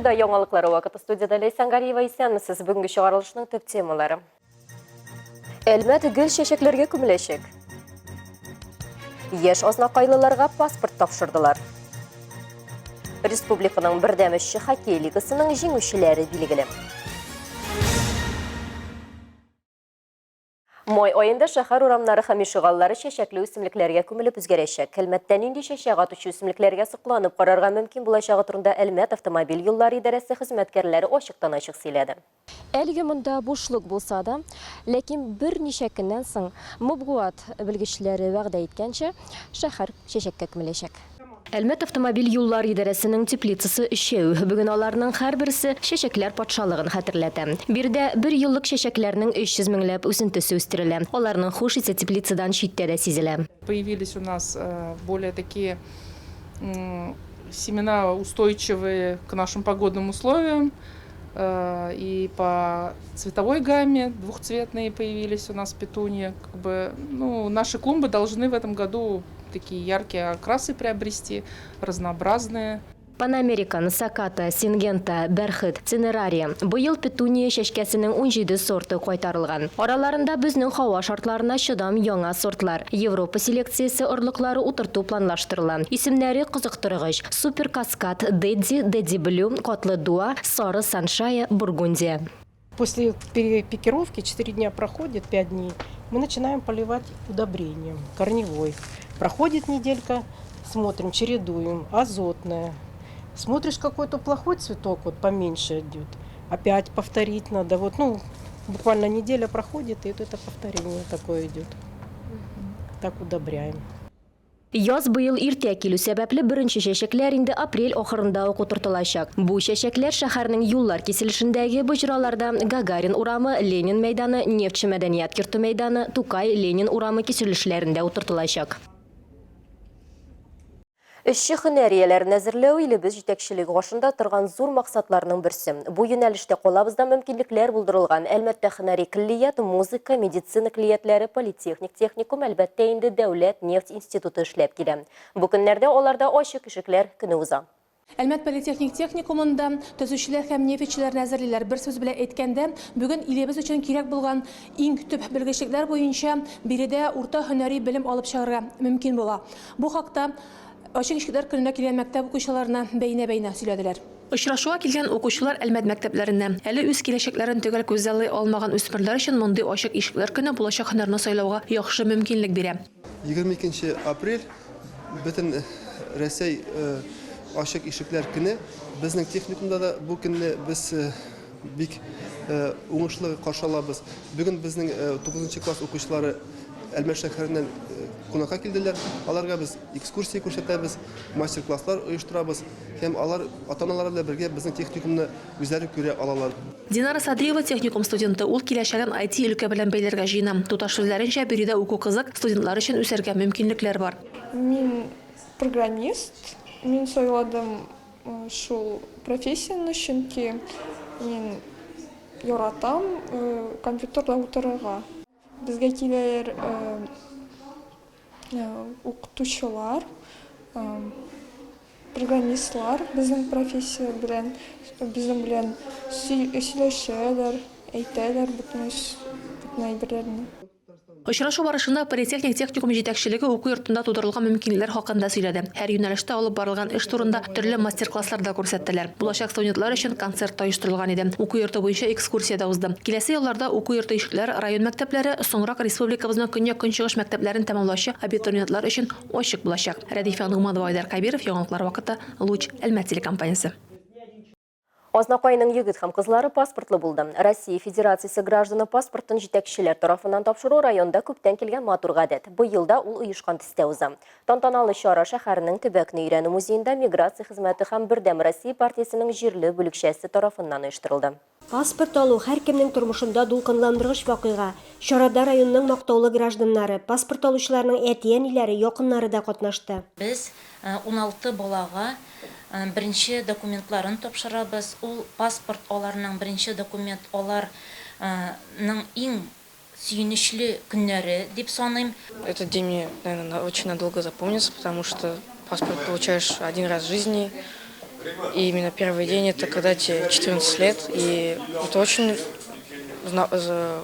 Эфирда яңалыклар вакыты студияда Ләйсән Галиева исәнмесез. Бүгенге чыгарылышның төп темалары. Әлмәт гөл чәчәкләргә күмеләчәк. Яшь азнакайлыларга паспорт тапшырдылар. Республиканың бердәм эшче хоккей лигасының җиңүчеләре билгеле. Май аенда шәһәр урамнары һәм ишегаллары чәчәкле үсемлекләргә күмелеп үзгәрәчәк. Әлмәттә нинди чәчәк атучы үсемлекләргә сокланып карарга мөмкин булачагы турында Әлмәт автомобиль юллары идарәсе хезмәткәрләре ачыктан-ачык сөйләде. Әлегә монда бушлык булса да, ләкин берничә көннән соң, МОБГУАТ белгечләре вәгъдә иткәнчә, шәһәр чәчәккә күмеләчәк. Әлмәт автомобиль юллары идарәсенең теплицасы өчәү. Бүген аларның һәрберсе чәчәкләр патшалыгын хәтерләтә. Биредә бер еллык чәчәкләрнең 300 меңләп үсентесе үстерелә. Аларның хуш исе теплицадан читтә дә сизелә. Появились у нас более такие семена устойчивые к нашим погодным условиям и по цветовой гамме двухцветные появились у нас петуньи. Как бы, ну, наши клумбы должны в этом году такие яркие окрасы приобрести, разнообразные. Панамерикан, Саката, Сингента, Бәрхет, Цинерария. Быел петуния чәчкәсенең 17 сорты кайтарылган. Араларында безнең һава шартларына чыдам яңа сортлар, Европа селекциясе орлыклары утырту планлаштырыла. Исемнәре кызыктыргыч, Супер Каскад, Дэдди, Дэдди Блю, Котлы Дуа, Сары Саншая, Бургундия. После пикировки 4 дня проходит, 5 дней, мы начинаем поливать удобрением, корневой. Проходит неделька, смотрим, чередуем, азотное. Смотришь, какой-то плохой цветок, вот поменьше идет, опять повторить надо. Вот, ну, буквально неделя проходит, и вот это повторение такое идет. Так удобряем. Яз быел иртә килү сәбәпле, беренче чәчәкләр инде апрель ахырында ук утыртылачак. Бу чәчәкләр шәһәрнең юллар киселешендәге боҗраларда, Гагарин урамы, Ленин мәйданы, Нефтьче мәдәният йорты мәйданы, Тукай, Ленин урамы киселешләрендә утыртылачак. Эшче һөнәр ияләрен әзерләү илебез җитәкчелеге каршында торган зур максатларның берсе. Бу юнәлештә калабызда мөмкинлекләр булдырылган. Әлмәттә һөнәри көллият, музыка, медицина көллиятләре, политехник техникум, әлбәттә инде, дәүләт нефть институты эшләп килә. Бу көннәрдә аларда ачык ишекләр көне уза. Әлмәт политехник техникумында төзүчеләр һәм нефтьчеләрне әзерлиләр. Бер сүз белән әйткәндә, бүген илебез өчен кирәк булган иң төп белгечлекләр буенча биредә урта һөнәри белем алып чыгарга мөмкин була. Бу хакта Ачык ишекләр көненә килгән мәктәп укучыларына бәйнә-бәйнә сөйләделәр. Очрашуга килгән укучылар Әлмәт мәктәпләреннән. Әле үз киләчәкләрен төгәл күзаллый алмаган үсмерләр өчен мондый ачык ишекләр көне булачак һөнәрне сайлауга яхшы мөмкинлек бирә. 22 апрель, бөтен Рәсәй ачык ишекләр көне. Безнең техникумда да бу көнне без бик уңышлы каршы алабыз. Бүген безнең тугызынчы класс укучылары Әлмәт шәһәреннән кунакка килделәр. Аларга без экскурсия күрсәтәбез, мастер-класслар оештырабыз һәм алар ата-аналары белән бергә безнең техникумны үзләре күрә алалар. Динара Садриева техникум студенты, ул киләчәген IT өлкә белән бәйләргә җыена. Туташ сүзләренчә, биредә уку кызык, студентлар өчен үсәргә мөмкинлекләр бар. Мин программист, мин сайладым шул профессияне, чөнки мин яратам компьютерда утырырга. Безгә киләләр укытучылар, программистлар безнең профессия белән, безнең белән сөйләшәләр, әйтәләр бөтен әйберләрне. Очрашу барышында политехник техникум җитәкчелеге уку йортында тудырылган мөмкинлекләр хакында сөйләде. Һәр юнәлештә алып барылган эш турында төрле мастер-класслар да күрсәттеләр. Булачак студентлар өчен концерт та оештырылган иде. Уку йорты буенча экскурсия дә узды. Киләсе елларда уку йорты ишекләре район мәктәпләре, соңрак республикабызның көньяк-көнчыгыш мәктәпләрен тәмамлаучы абитуриентлар өчен ачык булачак. Рәдифә Ногманова, Айдар Кәбиров, Яңалыклар вакыты, Луч, Әлмәт телекомпаниясе. Азнакайның егет һәм кызлары паспортлы булды. Россия Федерациясе гражданы паспортын җитәкчеләр тарафыннан тапшыру районда күптән килгән матур гадәт. Быел да ул оешкан төстә уза. Тантаналы чара шәһәрнең Төбәкне өйрәнү музеенда миграция хезмәте һәм Бердәм Россия партиясенең җирле бүлекчәсе тарафыннан оештырылды. Паспорт алу, һәркемнең тормышында дулкынландыргыч вакыйга. Чарада районның мактаулы гражданнары, паспорт алучыларның әти-әниләре, якыннары да катнашты. Без 16 балага беренче документларын тапшырабыз. Ул паспорт аларның беренче документ, алар ның иң сөенечле көннәре дип саныйм. Этот день мне, наверное, очень надолго запомнится, потому что паспорт получаешь один раз в жизни. И именно первый день это когда тебе 14 лет, и это очень,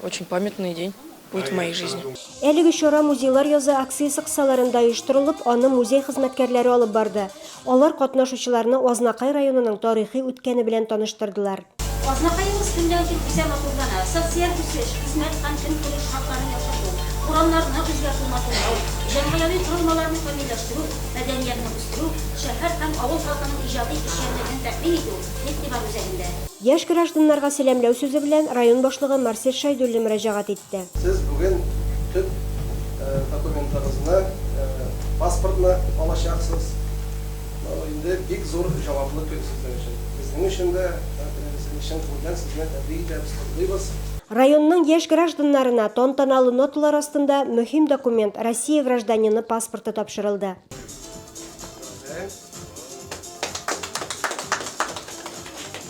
очень памятный день будет в моей жизни. Әлеге чара Музейлар язы акциясе кысаларында оештырылып, аны музей хезмәткәрләре алып барды. Алар катнашучыларны Азнакай районының тарихи үткәне белән таныштырдылар. Азнакаебыз көннән-көн үсә, матурлана. Социаль үсеш, хезмәт һәм көнкүреш шартларын яхшырту, урамнарны үзгәртү, матурлау, җәмгыяви корылмаларны камилләштерү, мәдәниятне үстерү, шәһәр һәм авыл халкының иҗади эшчәнлеген тәэмин итү игътибар үзәгендә. Яшь гражданнарга сәламләү сүзе белән район башлыгы Марсель Шәйдуллин мөрәҗәгать итте. Сез бүген төп документыгызны, паспортны алачаксыз. Инде бик зур җаваплы көн сезнең өчен. Безнең өчен дә, чын күңелдән сезне тәбрик итәбез, котлыйбыз. Районның яшь гражданнарына тантаналы ноталар астында мөһим документ, Россия гражданины паспорты тапшырылды.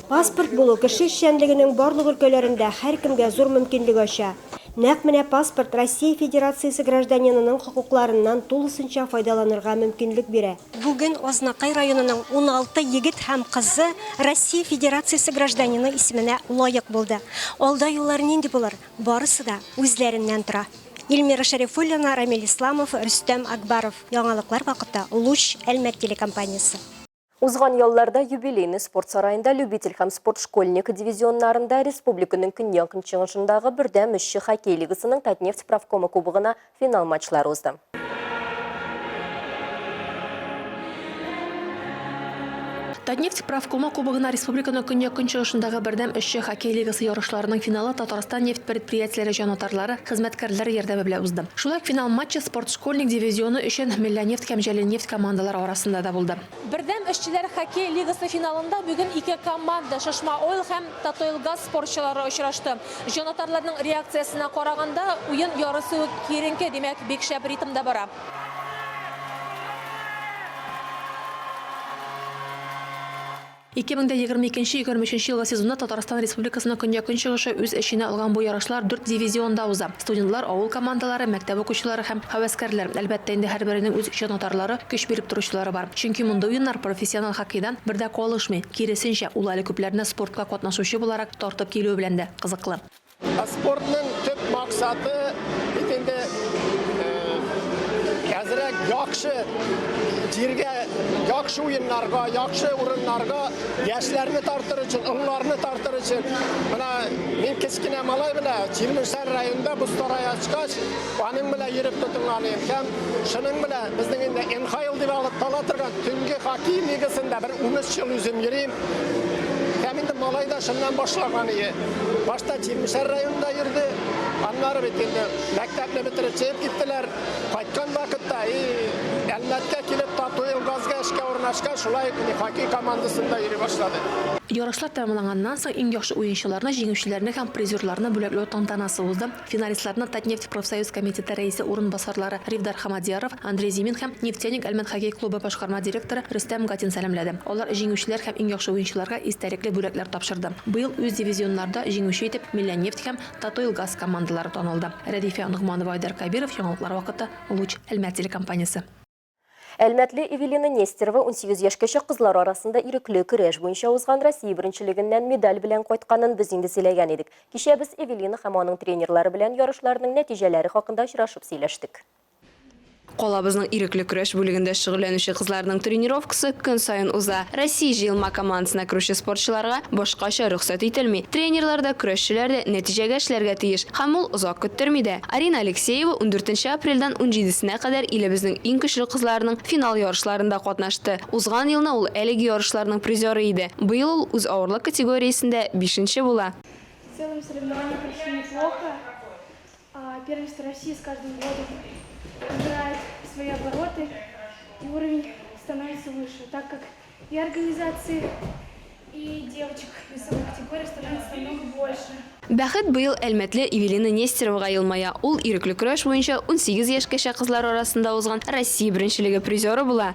Паспорт булу кеше эшчәнлегенең барлык өлкәләрендә һәркемгә зур мөмкинлек ача. Нәкъ менә паспорт Россия Федерациясе гражданинының хокукларыннан тулысынча файдаланырга мөмкинлек бирә. Бүген Азнакай районының 16 егет һәм кызы Россия Федерациясе гражданины исеменә лаек булды. Алда юллар нинди булыр, барысы да үзләреннән тора. Эльмира Шәрифуллина, Рамил Исламов, Рөстәм Акбаров. Яңалыклар вакыты, Луч, Әлмәт телекомпаниясе. Узган ялларда Юбилейный спорт сараенда любитель һәм спортшкольник дивизионнарында республиканың көньяк-көнчыгышындагы бердәм эшче хоккей лигасының Татнефть профкомы кубогына финал матчлары узды. Татнефть профкомы кубогына республиканың көньяк-көнчыгышындагы бердәм эшче хоккей лигасы ярышларының финалы Татарстан нефть предприятиеләре җанатарлары, хезмәткәрләре ярдәме белән узды. Шулай ук финал матчы спортшкольник дивизионы өчен Мелләнефть һәм Җәлилнефть командалары арасында да булды. Бердәм эшчеләр хоккей лигасы финалында бүген ике команда, Шашма Ойл һәм Татойлгаз спортчылары очрашты. Җанатарларның реакциясенә караганда, уен ярысы ук киеренке, димәк, бик шәп ритмда бара. 2022-23 елгы сезонда Татарстан Республикасының көньяк-көнчыгышы үз эченә алган бу ярышлар дүрт дивизионда уза. Студентлар, авыл командалары, мәктәп укучылары һәм һәвәскәрләр. Әлбәттә инде, һәрберенең үз җанатарлары, көч биреп торучылары бар. Чөнки мондый уеннар профессиональ хоккейдан бер дә калышмый. Киресенчә, ул әле күпләрне спортка катнашучы буларак тартып килүе белән дә кызыклы. Спортның төп максаты бит инде әзрәк яхшы җиргә, яхшы уеннарга, яхшы урыннарга яшьләрне тартыр өчен, олыларны тартыр өчен. Менә мин кечкенә малай белән Чирмешән районында боз сарае ачкач, аның белән йөреп тотынган идем. Һәм шуның белән безнең инде НХЛ дип алып кала торган төнге хоккей лигасында бер 13 ел үзем йөрим. Һәм инде малай да шуннан башлаган ие. Башта Чирмешән районында йөрде, аннары бит инде мәктәпне бетереп чыгып киттеләр. Кайткан вакытта и Әлмәткә килеп Татуилгазга эшкә урнашкан, шулай ук хоккей командасында йөри башлады. Ярышлар тәмамланганнан соң иң яхшы уенчыларны, җиңүчеләрне һәм призерларны бүләкләү тантанасы узды. Финалистларны Татнефть профсоюз комитеты рәисе урынбасарлары Ривдар Хамадьяров, Андрей Зимин һәм Нефтяник Әлмәт хоккей клубы башкарма директоры Рөстәм Гатин сәламләде. Алар җиңүчеләр һәм иң яхшы уенчыларга истәлекле бүләкләр тапшырды. Быел үз дивизионнарда җиңүче итеп Милләнефть һәм Татойлгаз командалары танылды. Рәдифә Ногманова, Айдар Кәбиров, Яңалыклар вакыты, Луч, Әлмәт телекомпаниясе. Әлмәтле Эвелина Нестерова 18 яшькәчә кызлар арасында ирекле көрәш буенча узган Россия беренчелегеннән медаль белән кайтканын без инде сөйләгән идек. Кичә без Эвелина һәм аның тренерлары белән ярышларның нәтиҗәләре хакында очрашып сөйләштек. Калабызның ирекле көрәш бүлегендә шөгыльләнүче кызларның тренировкасы көн саен уза. Россия җыелма командасына керүче спортчыларга башкача рөхсәт ителми. Тренерлар да, көрәшчеләр дә нәтиҗәгә эшләргә тиеш. Һәм ул озак көттерми дә. Арина Алексеева ундүртенче апрельдән унҗидесенә кадәр илебезнең иң көчле кызларының финал ярышларында катнашты. Узган елны ул әлеге ярышларның призеры иде. Быел ул үз авырлык категориясендә бишенче була. В целом соревнования прошли неплохо. Первенство России с каждым годом набирает свои обороты и уровень становится выше, так как и организации, и девочек весовой категории становится намного больше. Бәхет быел әлмәтле Эвелина Нестеровага елмая. Ул ирекле көрәш буенча 18 яшькәчә кызлар арасында узган Россия беренчелеге призеры була.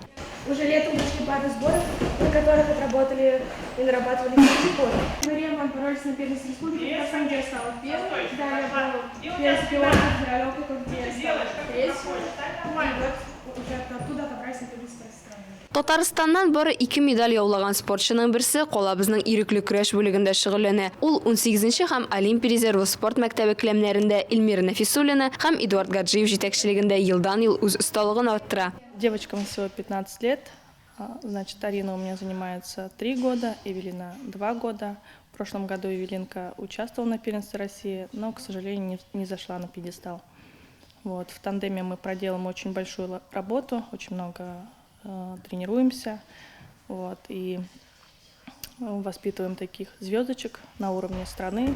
Уже летом прошли пару сборов, на которых отработали и нарабатывали физику. Мы Ремон боролись на первенстве республики, в прошлом где я стала первой. Далее был первенство федерального округа, где я стала третьей. И вот уже оттуда отобрались на первенство страны. Татарстаннан бары ике медаль яулаган спортчының берсе калабызның ирекле көрәш бүлегендә шөгыльләнә. Ул унсигезенче һәм Олимпия резервы спорт мәктәбе келәмнәрендә Эльмира Нәфисуллина һәм Эдуард Гаджиев җитәкчелегендә елдан-ел үз осталыгын арттыра. Девочкам всего 15 лет, значит, Арина у меня занимается три года, Эвелина два года. В прошлом году Эвелинка участвовала на первенстве России, но, к сожалению, не зашла на пьедестал. Вот, в тандеме мы проделаем очень большую работу, очень много тренируемся, вот, и воспитываем таких звездочек на уровне страны.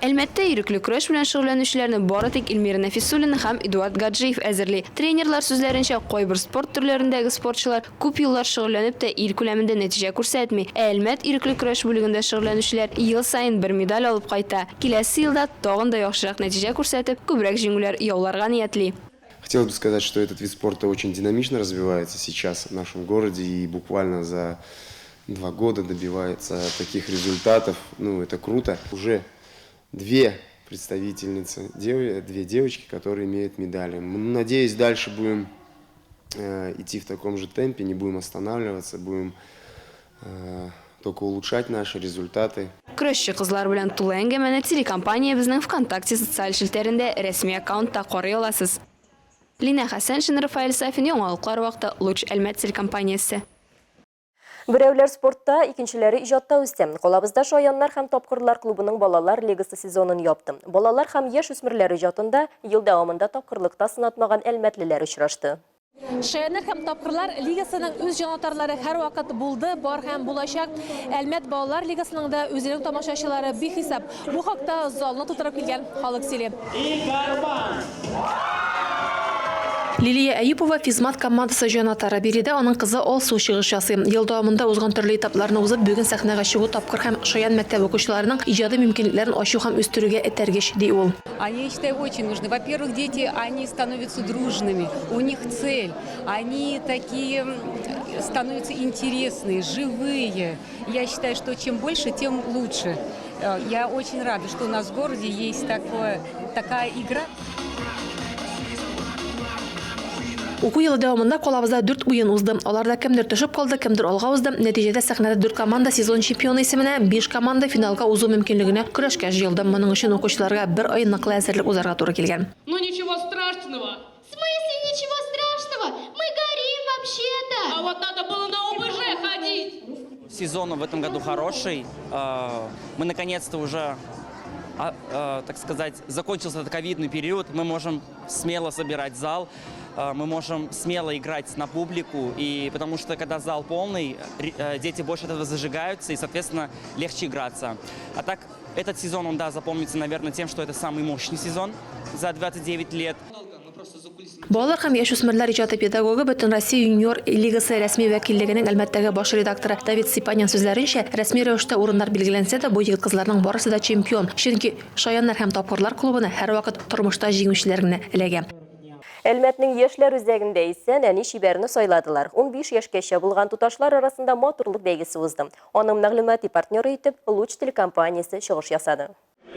Әлмәттә ирекле көрәш белән шөгыльләнүчеләрне бары тик Эльмира Нәфисуллина һәм Эдуард Гаджиев әзерли. Тренерлар сүзләренчә, кайбер спорт төрләрендәге спортчылар күп еллар шөгыльләнеп тә ил күләмендә нәтиҗә күрсәтми. Ә Әлмәт ирекле көрәш бүлегендә шөгыльләнүчеләр ел саен бер медаль алып кайта. Киләсе елда тагын да яхшырак нәтиҗә күрсәтеп, күбрәк җиңүләр яуларга ниятли. Хотелось бы сказать, что этот вид спорта очень динамично развивается сейчас в нашем городе и буквально за два года добивается таких результатов. Ну, это круто. Уже две представительницы, две девочки, которые имеют медали. Надеюсь, дальше будем идти в таком же темпе, не будем останавливаться, будем только улучшать наши результаты. Көрәшче кызлар белән тулы әңгәмәне телекомпаниябезнең ВКонтакте социаль челтәрендә рәсми аккаунтта карый аласыз. Линә Хәсәншина, Рафаэль Сафин, Яңалыклар вакыты, Луч Әлмәт телекомпаниясе. Берәүләр спортта, икенчеләре иҗатта үсте. Калабызда Шаяннар һәм тапкырлар клубының балалар лигасы сезонын япты. Балалар һәм яшь үсмерләр иҗатында ел дәвамында тапкырлыкта сынатмаган әлмәтлеләр очрашты. Шаяннар һәм тапкырлар лигасының үз җанатарлары һәрвакыт булды, бар һәм булачак. Әлмәт балалар лигасының да үзенең тамашачылары бихисап. Бу хакта залны тутырып килгән халык сөйли. Лилия Әюпова физмат командасы җанатары. Биредә аның кызы Алсу чыгыш ясый. Ел дәвамында узган төрле этапларны узып, бүген сәхнәгә чыгу тапкыр һәм шаян мәктәп укучыларының иҗади мөмкинлекләрен ачу һәм үстерүгә этәргеч, ди ул. Они, я считаю, очень нужны. Во-первых, дети, они становятся дружными, у них цель, они такие становятся интересные, живые. Я считаю, что чем больше, тем лучше. Я очень рада, что у нас в городе есть такая игра. Уку елы дәвамында калабызда дүрт уен узды. Аларда кемдер төшеп калды, кемдер алга узды. Нәтиҗәдә сәхнәдә дүрт команда сезон чемпионы исеменә, биш команда финалга узу мөмкинлегенә көрәшкә җыелды. Моның өчен укучыларга бер ай ныклы әзерлек узарга туры килгән. Ну ничего страшного. В смысле ничего страшного? Мы горим вообще-то. А вот надо было на ОБЖ ходить. Сезон в этом году хороший. Мы наконец-то уже, так сказать, закончился этот ковидный период. Мы можем смело собирать зал, мы можем смело играть на публику. И потому что когда зал полный, дети больше от этого зажигаются и, соответственно, легче играться. А так, этот сезон, он, да, запомнится, наверное, тем, что это самый мощный сезон за 29 лет. Балалар һәм яшүсмерләр иҗаты педагогы, Бөтенроссия юниор лигасы рәсми вәкиллегенең Әлмәттәге баш редакторы Давид Степанян сүзләренчә, рәсми рәвештә урыннар билгеләнсә дә, бу егет-кызларның барысы да чемпион. Чөнки Шаяннар һәм тапкырлар клубына һәрвакыт тормышта җиңүчеләр генә эләгә. Әлмәтнең яшьләр үзәгендә исә нәни чибәрне сайладылар. 15 яшькәчә булган туташлар арасында матурлык бәйгесе узды. Аның мәгълүмати партнеры итеп Луч телекомпаниясе чыгыш ясады.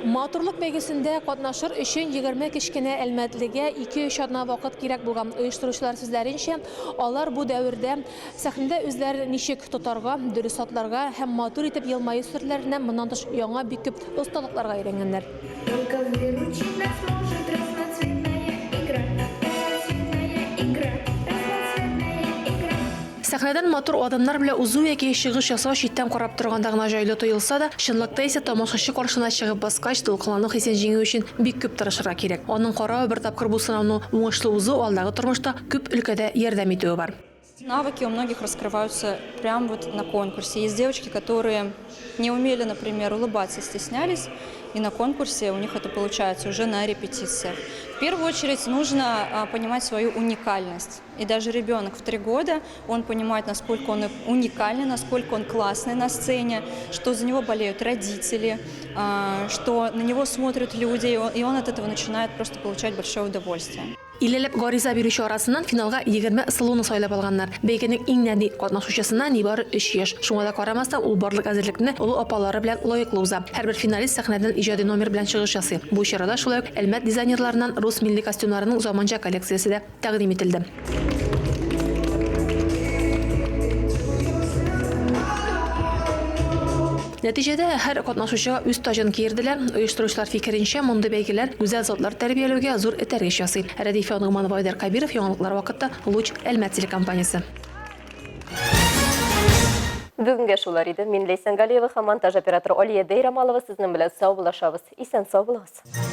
Матурлык бәйгесендә катнашыр өчен 20 кечкенә әлмәтлегә 2-3 атна вакыт кирәк булган. Оештыручылар сүзләренчә, алар бу дәвердә сәхнәдә үзләрен ничек тотарга, дөрес атларга һәм матур итеп елмаю серләренә моннан тыш яңа бик күп осталыкларга өйрәнгәннәр. Только выручить нас может разноцветная игра, разноцветная игра, разноцветная игра. Сәхнәдән матур адымнар белән узу яки чыгыш ясау читтән карап торганда гына җайлы тоелса да, чынлыкта исә тамашачы каршына чыгып баскач, дулкынлану хисен җиңү өчен бик күп тырышырга кирәк. Аның каравы бер тапкыр бу сынауны уңышлы узу алдагы тормышта күп өлкәдә ярдәм итүе бар. Навыки у многих раскрываются прямо вот на конкурсе. Есть девочки, которые не умели, например, улыбаться, стеснялись, и на конкурсе у них это получается уже на репетициях. В первую очередь нужно понимать свою уникальность. И даже ребенок в 3 года, он понимает, насколько он уникальный, насколько он классный на сцене, что за него болеют родители, что на него смотрят люди, и он от этого начинает просто получать большое удовольствие. Иллеләп гариза бирүче арасыннан финалга 20 сылуны сайлап алганнар. Бәйгенең иң нәни катнашучысына нибары 3 яшь. Шуңа да карамастан, ул барлык әзерлекне олы апалары белән лаеклы уза. Һәрбер финалист сәхнәдән иҗади номер белән чыгыш ясый. Бу чарада шулай ук Әлмәт дизайнерларыннан рус милли костюмнарының заманча коллекциясе дә тәкъдим ителде. Нәтиҗәдә, һәр катнашучыга үз таҗын киерделәр. Оештыручылар фикеренчә, мондый бәйгеләр гүзәл затлар тәрбияләүгә зур этәргеч ясый. Рәдифә Ногманова, Айдар Кәбиров, Яңалыклар вакыты, Луч, Әлмәт телекомпаниясе. Бүгенгә шулар иде. Мин Ләйсән Галиева һәм монтаж операторы Алия Бәйрамалова сезнең белән саубуллашабыз. Исән-сау булыгыз.